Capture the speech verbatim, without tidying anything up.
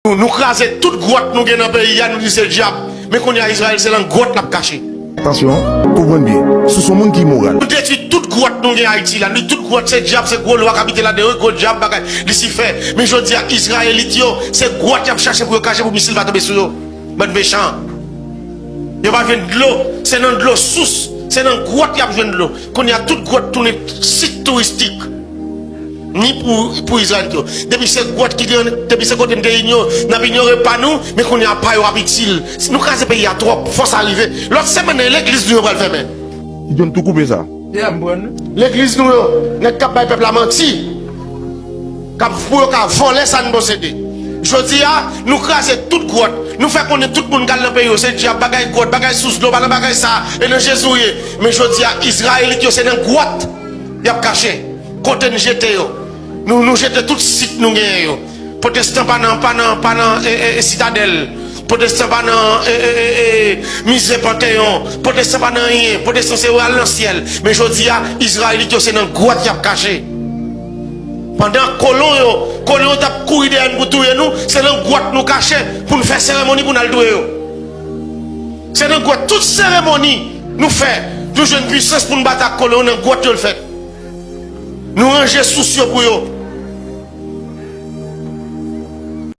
Nou, nou kraze tout gwòt nou gen nan peyi a, nou di se dyab. Men kounye a Izrayèl se nan gwòt l ap kache. Atansyon, konprann byen, si w se yon moun ki moral. Nou detwi tout gwòt nou gen Ayiti la. Nou di tout gwòt se dyab, se gwo lwa k abite ladan yo, gwo dyab bagay, Lisifè. Men jodi a, Izrayelit yo, se gwòt y ap chache pou yo kache pou misil pa tonbe sou yo. Bann mechan. Yo pa jwenn dlo, se nan dlo sous, se nan gwòt y ap jwenn dlo. Kounye a, tout gwòt tounen sit touristik. Ni pou, pou Izrayelit yo. Depi se gwòt ki gen, depi se kote n te inyo-, n ap inyore pa nou, men kounye a pa yo ap itil. Si nou kraze peyi a twòp, fòs a rive. Lòt semèn nan, legliz nou yo pral fèmen. Ti John tou koupe sa. Legliz nou yo, nèg k ap bay pèp la manti, k ap pou yo ka vòlè sa n posede. Jodi a, nou kraze tout gwòt. Nou fè konnen tout moun k al nan peyi yo, se dyab, bagay gwòt, bagay sous dlo, pa nan bagay sa, e nan Jezi w ye. Men jodi a, Izrayelit yo, se nan gwòt y ap kache. Kote n jete yo? Nou, nou jete tout sit nou genyen yo. Pwotestan pa nan, pa nan, pa nan, e, e, e, Sitadèl. Pwotestan pa nan, e, e, e, e, mize Panteyon. Pwotestan pa nan anyen. Pwotestan se yo al nan syèl. Men jodi a, Izrayelit yo se nan gwòt y ap kache. Pandan kolon yo, kolon yo t ap kouri dèyè n pou touye nou, se nan gwòt nou kache pou n fè seremoni pou n al touye yo. Se nan gwòt, tout seremoni nou fè, nou jwenn pwisans pou n bat ak kolon yo, nan gwòt yo l fèt. Nou ranje sous yo pou yo.